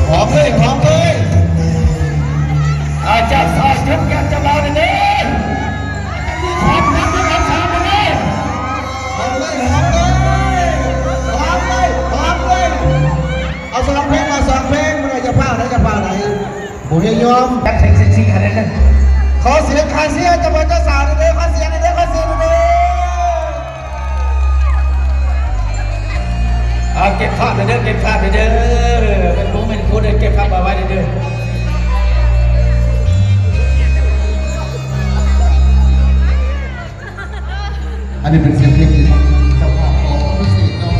ຫອມເລີຍ ຫອມເລີຍ ອາ ເຈົ້າສາວຈຸກ ເຈົ້າບ່າວເດີ ຫອມ ຫອມເລີຍ ຫອມສາວເດີ ຫອມເລີຍ ຫອມເລີຍ ຫອມເລີຍ ຫອມເລີຍ ເອົາສອງເພງ ເອົາສອງເພງ ບໍ່ໄດ້ຈະຟ້າວໃດ ຈະຟ້າວໃດ ບໍ່ໃຫ້ຍອມ ຈັກເພງເຊັກຊີຂະໜາດນັ້ນ ຂໍສຽງ ຂໍສຽງເຈົ້າບ່າວເຈົ້າສາວເດີ ຂໍສຽງເດີ ຂໍສຽງເດີ. ເອົາ ເກັບພາບໄວ້ເດີ ເກັບພາບໄວ້ເດີ ແມ່ນຜູ້ແມ່ນຄົນເດີ ເກັບພາບເອົາໄວ້ເດີ. ອັນນີ້ເປັນສຽງເພງທີ່ເຈົ້າພາບຂໍພິເສດເນາະ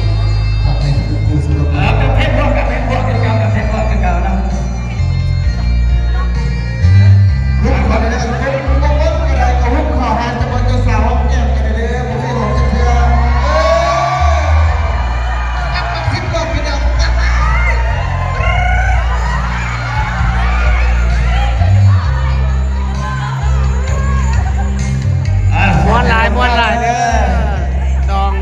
ຝາກໃຫ້ຄູສຳລັບ ເອີ ກັບເພງພວກ ກັບເພງພວກຄືເກົ່າ ກັບເພງພວກຄືເກົ່າເນາະ. ມ່ວນຫຼາຍ ມ່ວນຫຼາຍເດີ ດອງ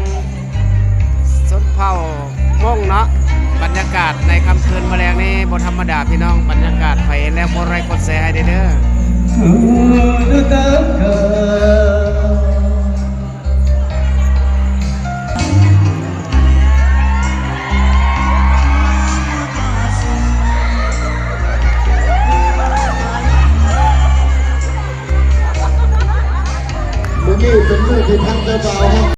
ຊົນເຜົ່າມົ້ງເນາະ. ບັນຍາກາດໃນຄ່ຳຄືນມື້ແລງນີ້ບໍ່ທຳມະດາພີ່ນ້ອງ ບັນຍາກາດ ໃຜເຫັນແລ້ວກົດໄລກົດແຊໃຫ້ແດ່ເດີ. ມື້ນີ້ເປັນມື້ທີ່ທາງເຈົ້າບ່າວ